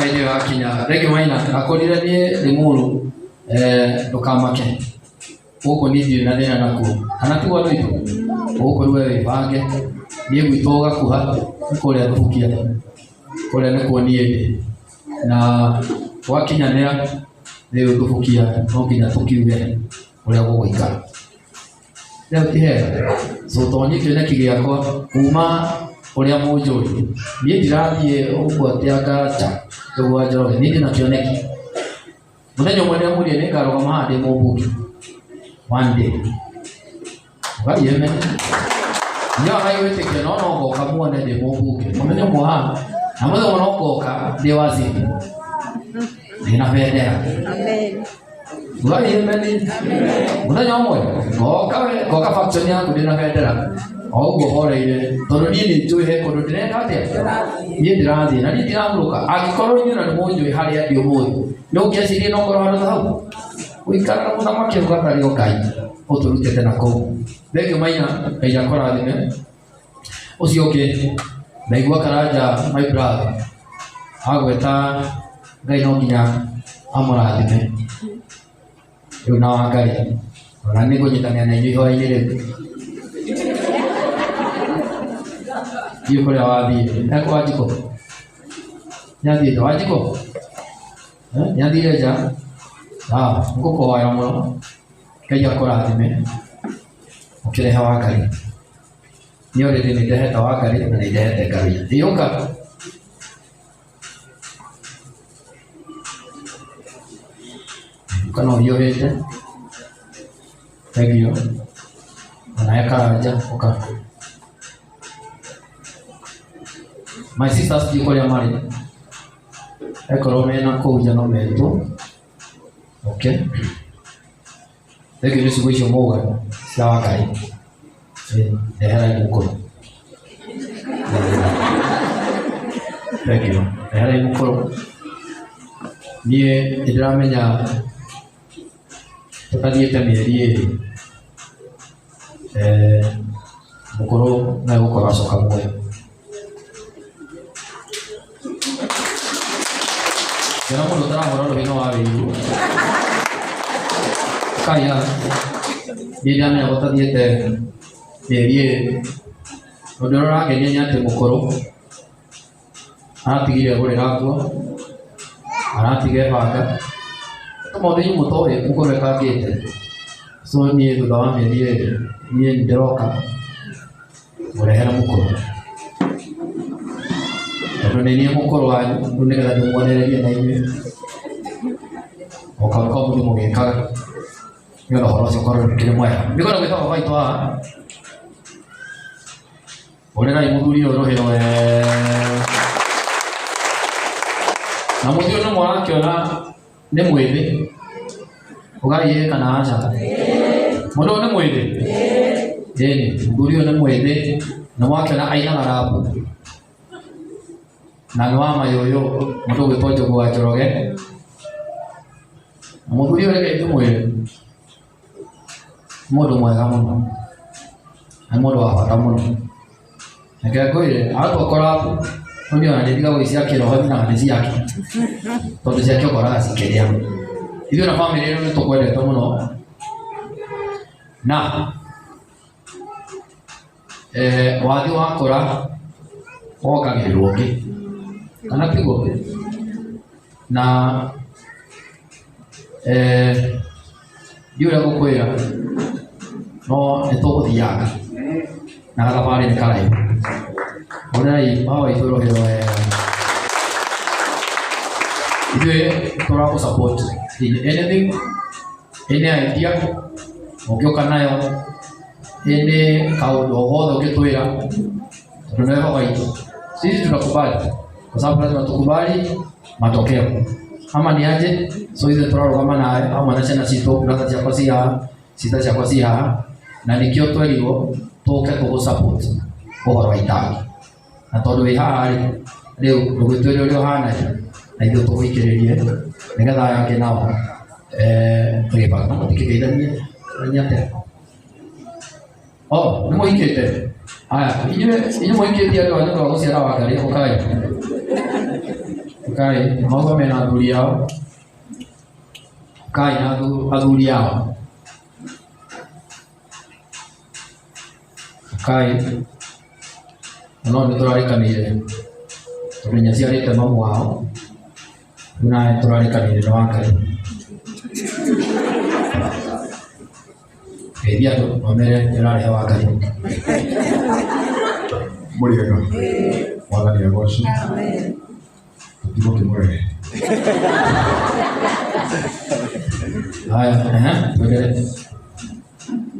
Hĩndĩ ĩyo yakinya. Thengiũ Maina, ndakwĩrire niĩ Limuru, ndũkamake. Gũkũ niĩ ndirĩ na thĩna nakuo. Kana tiguo andũ aitũ? Gũkũ rĩu we wĩbange. Niĩ gwitũ gakuha nĩ kũrĩa Thubukia. Kũrĩa nĩkuo niĩ ndĩ. Na gwakinyanĩra rĩu Thubukia no nginya tũkiuge ũrĩa gũgũikara. Rĩu ti hega? So tondũ niĩ kĩoneki gĩakwa kuma ũrĩa mũnjũĩ, niĩ ndirathiĩ ũguo atĩ anga nja Njogu wa Njoroge, niĩ ndĩna kĩoneki. Mũthenya ũmwe ndĩramwĩrire nĩ ngarũgama haha ndĩ mũmbunge. One day. Ũgathiĩ mene. Nyoga gwĩtĩkia no no ngoka muone ndĩ mũmbunge. Mũthenya ũmwe haha. Na mũthenya ũmwe no ngoka ndĩ waziri. Ndĩna bendera. Amen. Ũgathiĩ mene. Mũthenya ũmwe ngoka we ngoka faction yaku ndĩna bendera. O ũguo horeire tondũ niĩ nĩ njũĩ he kũndũ ndĩreka atĩa. Niĩ ndĩrathiĩ na niĩ ndirahurũka. Angĩkorwo inyuĩ na nĩ mũnjũĩ harĩa ndĩ ũmũthĩ. Nĩ ũngĩeciria no ngorwo handũ ta hau. Gũikara na mũthamaki ũguo gatarĩ o Ngai ũtũrutĩte na kũu. Thengiũ Maina, Ngai akũrathime. Ũcio ũngĩ, ndaigua Karanja my brother agweta Ngai no nginya amũrathime. Rĩu na Wangari, ona nĩ ngũnyitanĩra na inyuĩ ihoya-inĩ rĩu. Ndiũĩ kũrĩa wathiĩ. Ekũ Wanjikũ? Nĩathiĩte Wanjikũ? Nĩathire nja? Sawa, nĩngũkũhoera mũno. Ngai akũrathime. Ũkĩrehe Wangari. Niĩ already nĩ ndehete Wangari na nĩ ndehete Ngarũiya. Ĩũka. Ũka no ũhiũhĩte. Thengiũ. Onawe Karanja ũka. My sisters ndiũĩ kũrĩa marĩ. Ekorwo mena kũu nja no metwo. Okay. Thengiũ nĩ ciugo icio mwauga cia Wangarĩ. Ndeherai mũkũrũ. Thengiũ. Ndeherai mũkũrũ. Niĩ nĩ ndĩramenya tũtathiĩte mĩeri ĩrĩ, mũkũrũ no egũkorwo acoka muoyo. Ndĩra mũndũ ũtarahũra rũhĩ no wa wĩiru. Ũkai haha. Niĩ ndĩramenya gũtathiĩte mĩeri ĩrĩ. Ũndũ ũrĩa ũrangenia nĩ atĩ mũkũrũ aratigire agũrĩra nguo, aratiga ebanga. Tũmaũndũ inyuĩ mũtoĩ mũkũrũ ekangĩte. So niĩ thutha wa mĩeri ĩrĩ, niĩ nĩ ndĩroka ngũrehera mũkũrũ. Tondũ nĩ niĩ mũkũrũ wanyu, rĩu nĩgetha ndĩmuonererie na inyuĩ. O kaũndũ kau mũthiĩ mũgĩkaga, nĩgetha ũhoro ũcio ũkorwo ũkĩrĩ mwega. Nĩngwenda gwĩta baba witũ haha. Hũrĩrai mũthuri ũyũ rũhĩ wega. Na mũthuri ũyũ nĩ mũrakĩona nĩ mwĩthĩ. Ugai ĩĩ kana aca. Mũndũ ũyũ nĩ mwĩthĩ? Ĩni, mũthuri ũyũ nĩ mwĩthĩ na mwakĩona ainaga rabu. Na nĩ wa mayũyũ, mũndũ ũgwĩtwo Njogu wa Njoroge. Na mũthuri ũyũ reke ndĩmwĩre, nĩ mũndũ mwega mũno. Nĩ mũndũ wa bata mũno. Reke ngwĩre, atua kũrabu, niĩ ona ndĩtigagwo cia kĩroho nyinaga nĩ ciake. Tondũ ciake ũkoraga cikĩrĩa. Ithuĩ na bamĩrĩ ĩno nĩ tũkwendete mũno. Na wathiĩ wakũra wongagĩrĩrwo ũngĩ. Kana tiguo? Na ndiũĩ ũrĩa ngũkwĩra no nĩ tũgũthianga na gathabarĩ nĩ karaihu. Hũrĩrai baba witũ rũhĩ wega. Ithuĩ tũragũ support in anything, any idea ũngĩũka nayo, any kaũndũ o gothe ũngĩtwĩra, tondũ nĩwe baba witũ. Sisi tunakubali kwa sababu lazima tukubali matokeo ama ni aje? So ithuĩ tũrarũgama nawe hamwe na ciana citũ, brother ciakwa ci haha, sister ciakwa ci haha, na nĩkĩo twerirwo tũke tũgũ support ũhoro wa itangi. Na tondũ wĩ haha rĩ, rĩu ndũgĩtwĩre ũrĩa ũhana rĩ, na ithuĩ tũgũikĩrĩrie nĩgetha aya angĩ nao tũgĩbanga na mũtikĩgeithanie nĩ atĩa? Oh, nĩ mũhikĩte? Haya, inyuĩ inyuĩ mũhikĩtie andũ a nĩ ũndũ wa gũciara Wangarĩ, ũkai. Ũkai mauga mena athuri ao. Ũkai na athuri ao. Ũkai no nĩ tũrarĩkanĩire tondũ nĩaciarĩte mamu wao rĩu nawe tũrarĩkanĩire nĩ wa Ngai. Geithia andũ mamere nĩ ũrarehe wa Ngai. Mũrĩega mwathani agocwo tũtigũkĩmũrehe. Haya, ehe, tuendelee.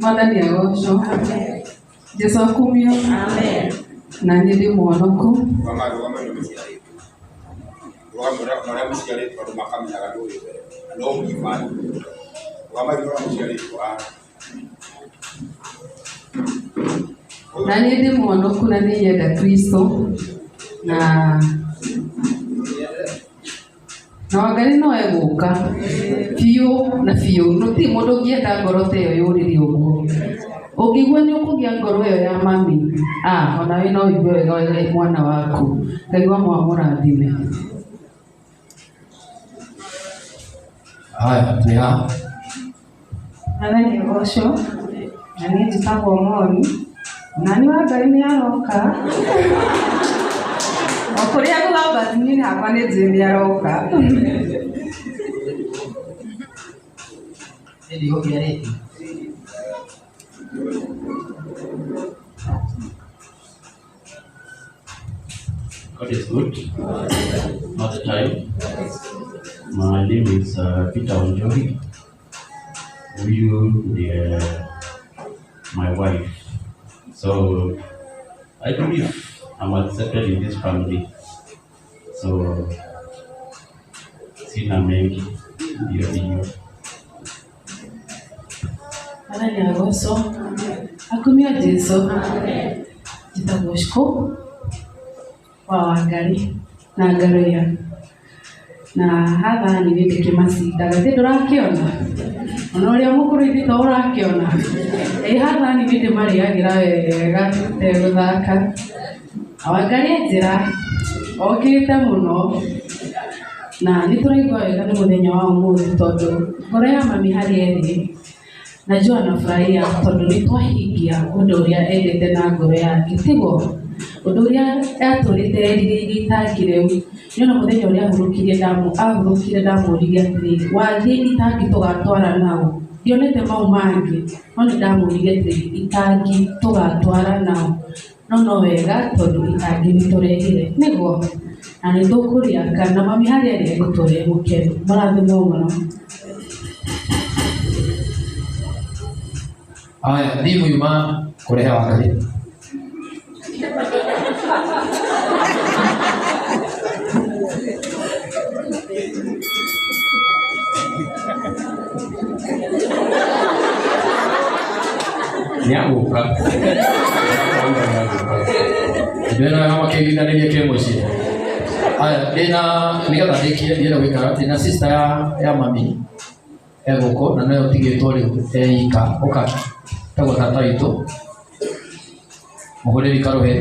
Mwathani agocwo. Jesu akumio. Na niĩ ndĩ mũhonoku. Rũgama rũgama nĩ mũciarĩtwo. Rũgama na ũrĩa mũciarĩtwo andũ makamenyaga nĩ ũyũ mbere. Na no mũgimani. Rũgama nĩ ũrĩa mũciarĩtwo haha. Na niĩ ndĩ mũhonoku na nĩ nyenda Kristo na na Wangarĩ no egũka biũ na biũ. Gũtirĩ mũndũ ũngĩenda ngoro ta ĩyo yũrĩre ũguo. Ũngĩigua nĩ ũkũgĩa ngoro ĩyo ya mami, ah, onawe no ũigue wega wĩ mwana waku. Ngai wa amũrathime. Haya, twĩ haha. Mwathani agocwo. Na niĩ njĩtagwo Moni. Na nĩ Wangarĩ nĩ aroka. O kũrĩa ngũgamba niĩ hakwa nĩ njũĩ nĩ aroka. Niĩ ndigũkĩarĩtie. God is good all the time. My name is Peter Wanjohi. Huyu ndiye my wife. So I believe I'm accepted in this family. So sina mengi, ndio hiyo. Mwathani agocwo. Akumio Jesu. Njĩtagwo Shiko wa Wangarĩ na Ngaruiya. Na haha nĩ ndĩkĩmacindaga githĩ ndũrakĩona ona ũrĩa mũkũrũ ithe to ũrakĩona ĩ haha nĩ ndĩmarĩagĩra wega tegũthaka. Wangarĩ anjĩra okĩte mũno na nĩ tũraigua wega nĩ mũthenya wa ũmũthĩ tondũ ngoro ya mami harĩa ĩrĩ najua anafurahia tondũ nĩ twahingia ũndũ ũrĩa endete na ngoro yake tiguo ũndũ ũrĩa atũrĩte erirĩirie itangi rĩu nĩona mũthenya ũrĩa ahurũkire ndamũririe atĩrĩrĩ wathiĩ itangi tũgatwara nao ndionete mau mangĩ no nĩ ndamũririe atĩrĩrĩ itangi tũgatwara nao no no wega tondũ itangi nĩ tũrehire nĩguo na nĩ tũkũrĩaka na mami harĩa arĩ egũtũra e mũkenu mũrathimwo mũno. Haya, thimu yuma kũrehe Wangarĩ. Nĩ agũka. Nĩ agũka. Ndĩ na makĩgithanĩria kĩ mũciĩ. Haya, ndĩna nĩgetha ndĩkie ndienda gũikara ndĩna sister ya mami egũkũ na nowe ũtigĩtwo rĩu eika ũka tagwo tata witũ mũhũrĩri karũhĩ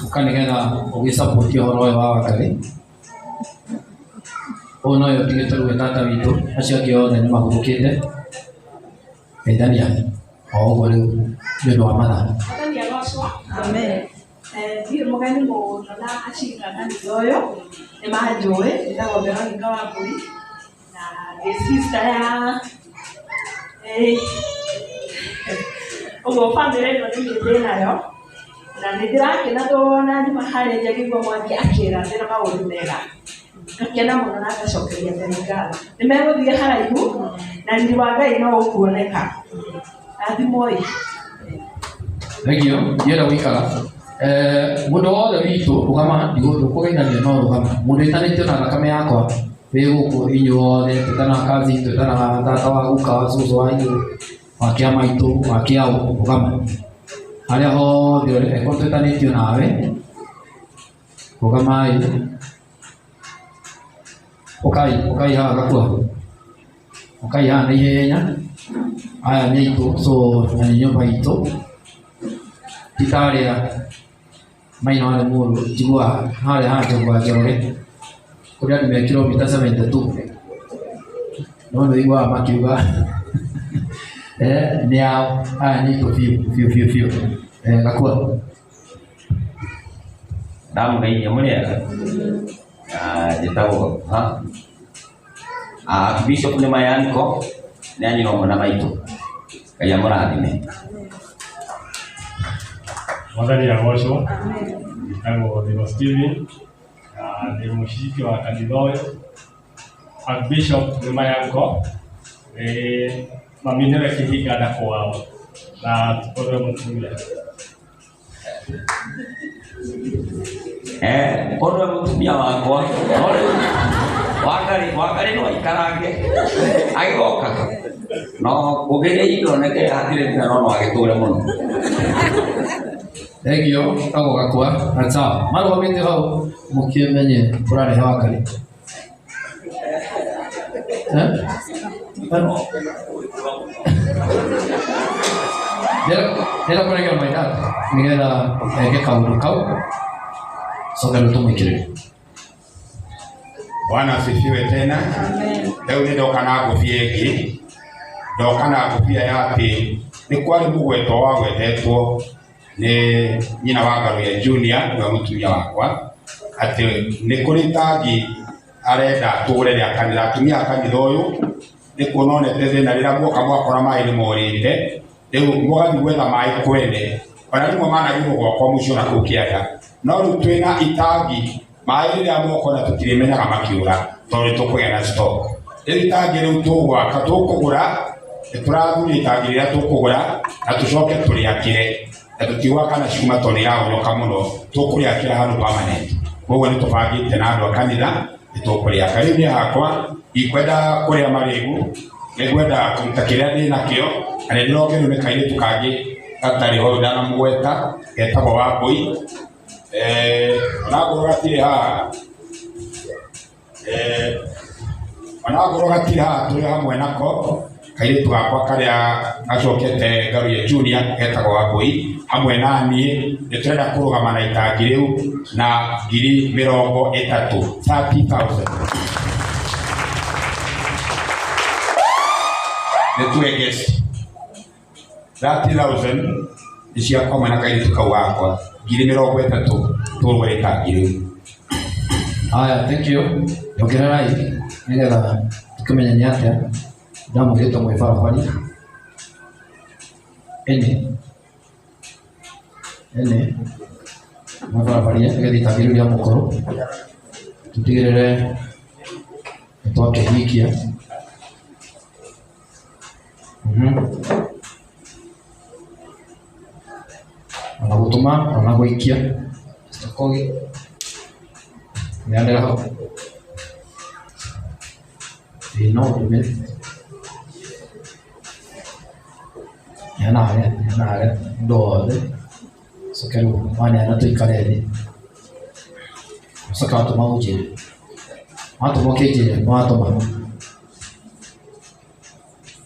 ũka nĩgetha ũgĩsupport ũhoro ũyũ wa Wangarĩ. Ũyũ nowe ũtigĩtwo rĩu e tata witũ acio angĩ othe nĩ mahurũkĩte. Geithania o ũguo rĩu nĩ ũndũ wa mathaa. Mwathani agocwo. Ndirĩ mũgeni mũno na acirika kanitha ũyũ nĩ manjũĩ njĩtagwo Veronica Wambui na ndĩ sister ya ũguo bamĩrĩ ĩno nĩ niĩ ndĩ nayo na nĩ ndĩrakena tondũ nyuma harĩa nja ngĩigua Mwathi akĩrathĩra maũndũ mega ngakena mũno na ngacokeria Ngai ngatho. Nĩ megũthiĩ haraihu na riri wa Ngai no ũkuoneka. Rathimwoi. Thank you. Ndienda gũikara. Mũndũ wothe witũ rũgama ndũkũgeithania no rũgama. Mũndũ wĩtanĩtio na thakame yakwa wĩ gũkũ inyuothe twĩtanaga cousin twĩtanaga tata wa guka wa cũcũ wanyu wa kĩa maitũ wa kĩa ũ rũgama. Harĩa hothe ũrĩ angĩkorwo twĩtanĩtio nawe rũgamai. Ũkai ũkai haha gakua. Ũkai haha na ihenya. Aya nĩ aitũ so na nĩ nyũmba itũ. Ti ta arĩa Maina wa Limuru njiguaga harĩa ha Njogu wa Njoroge kũrĩa andũ me kilomita 72 no nĩ ũiguaga makiuga nĩ ao aya nyitwo biũ biũ biũ biũ. Gakua. Ndamũgeithia mũrĩega. Njĩtagwo Gakuha. Bishop nĩ Mayanko nĩ anyina ũmwe na maitũ. Ngai amũrathime. Mwathani agocwo. Njĩtagwo Thilo Steven na ndĩ mũciriki wa kanitha ũyũ. Archbishop nĩ Mayanko nĩ mami nĩwe kĩhinga nda kwao na tũkorwo mũtumia. Korwo mũtumia wakwa no rĩu Wangarĩ no aikarange agĩgoka no kũngĩgĩa indo oneke hatirĩ thĩna no no agĩtũre mũno. Thank you tagwo Gakua na sawa marũgamĩte hau mũkĩmenye kũrarehe Wangarĩ. Ndĩrenda kũnengera my dad nĩgetha eke kaũndũ kau coke rĩu tũmũikĩrĩre. Bwana asifiwe tena. Rĩu nĩ ndoka na ngũbia ĩngĩ, ndoka na ngũbia ya atĩ nĩ kwarĩ mũgweto wagwetetwo nĩ nyina wa Ngaruiya Junior nĩwe mũtumia wakwa atĩ nĩ kũrĩ tangi arenda tũgũre rĩa kanitha. Atumia a kanitha ũyũ nĩ kuona onete thĩna rĩrĩa muoka mwakora maĩ nĩ morĩte, rĩu mũgathiĩ gwetha maĩ kwene, ona rĩmwe managĩrwo gwakwa mũciĩ ona kũu kĩanda, no rĩu twĩna itangi maĩ rĩrĩa moka ona tũtirĩmenyaga makĩũra tondũ nĩ tũkũgĩa na stock. Rĩu itangi rĩu tũgwaka tũkũgũra nĩ tũrathuria itangi rĩrĩa tũkũgũra na tũcoke tũrĩakĩre na tũtigwaka na cuma tondũ nĩ ĩrahonyoka mũno, tũkũrĩakĩra handũ permanent. Koguo nĩ tũbangĩte na andũ a kanitha nĩ tũkũrĩaka. Rĩu niĩ hakwa ndikwenda kũrĩa marĩgu, nĩ ngwenda kũruta kĩrĩa ndĩ nakĩo na nĩ ndĩrongerwo nĩ kairĩtu kangĩ gatarĩ ho ndanamũgweta getagwo Wambũi. Onangorwo gatirĩ haha, onangorwo gatirĩ haha tũrĩ hamwe nako kairĩtu gakwa karĩa gacokete Ngaruiya Junior getagwo Wambũi hamwe na niĩ nĩ tũrenda kũrũgama na itangi rĩu na 30,000, 30,000. Nĩ tuge guest 30,000 nĩ ciakwa hamwe na kairĩtu kau gakwa 30,000 tũgũre itangi rĩu. Haya, thank you. Ongererai nĩgetha tũkĩmenye nĩ atĩa ndamwĩrĩtwo mwĩ barabari. Ĩnĩ ĩnĩ mwĩ barabari nĩgetha itangi rĩu rĩa mũkũrũ tũtigĩrĩre nĩ twakĩhingia. Ona gũtũma ona gũikia Mr. Kogi neanĩra hau ĩĩ no ndũme neana harĩa neana harĩa mũndũ wothe coke rĩu waneana tũikare thĩ ũcoke watũma ũnjĩre watũma ũkĩnjĩre nĩ watũma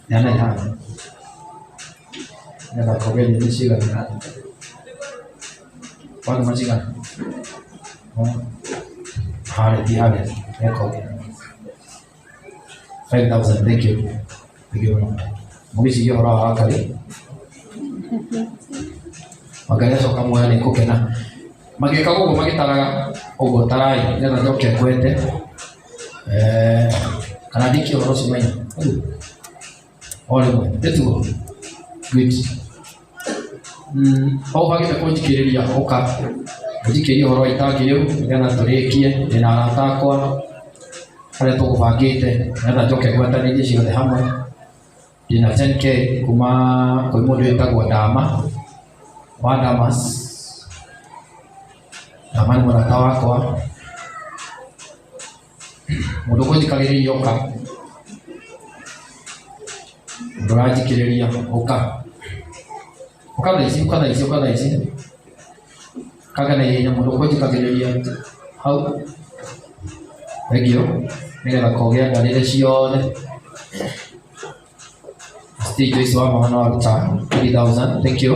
neana ihana nĩgetha kũgeria nĩ cigana watũma cigana harĩa thi harĩa rekogi 5,000. Thank you, thank you mũno. Mũgĩciria ũhoro wa Wangarĩ Wangarĩ acoka muoyo nĩ kũkena magĩka ũguo magĩtaraga ũguo tarai nĩgetha njoke ngwete kana ndikie ũhoro ũcio maina o rĩmwe nĩtuo good. O ũbangĩte kũnjikĩrĩria ũka ũnjikĩrie ũhoro wa itangi rĩu nĩgetha tũrĩkie ndĩna arata akwa harĩa tũgũbangĩte nĩgetha njoke ngwatanĩrie ciothe hamwe. Ndĩna 10K kuma kwĩ mũndũ wĩtagwo Dama wa Damas. Dama nĩ mũrata wakwa mũndũ ũkũnjikagĩrĩria ũka mũndũ ũranjikĩrĩria ũka ũka thaa ici ũka thaa ici ũka thaa ici kaga na ihenya mũndũ ũkũnjikagĩrĩria hau thengio nĩgetha kogĩa ngarĩre ciothe. Steve Joyce wa mama no aruta 3,000, thank you.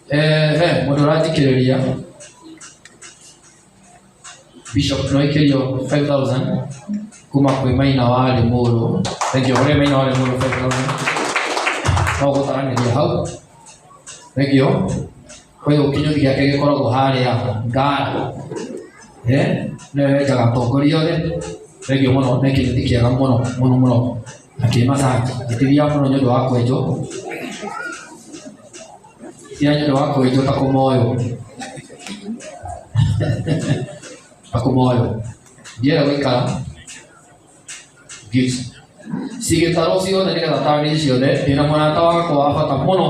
He mũndũ ũranjikĩrĩria Bishop no ikirio 5000 kuma kwĩ Maina wa Limuru. Thank you. Ũrĩa Maina wa Limuru 5000 no gũtaranĩria hau. Thank you. Ũyũ kĩnyũthi gĩake gĩkoragwo harĩa Ngara. Eh, nĩwe wenjaga atongoria othe. Thank you mũno, nĩ kĩnyũthi kĩega mũno mũno mũno na kĩ massage. Gĩtithiaga mũno nĩ ũndũ wa kwenjwo. Tia nĩ ũndũ wa kwenjwo ta kũmoywo. Ta kũmoywo. Ndienda gũikara. Gifts. Cigĩtarwo ciothe nĩgetha taarĩrie ciothe. Ndĩna mũrata wakwa wa bata mũno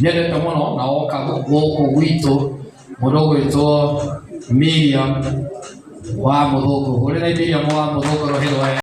nyendete mũno na oka gũkũ gwitũ mũndũ ũgwĩtwo Miriam wa Mũthũngũ. Hũrĩrai Miriam wa Mũthũngũ rũhĩ rwa.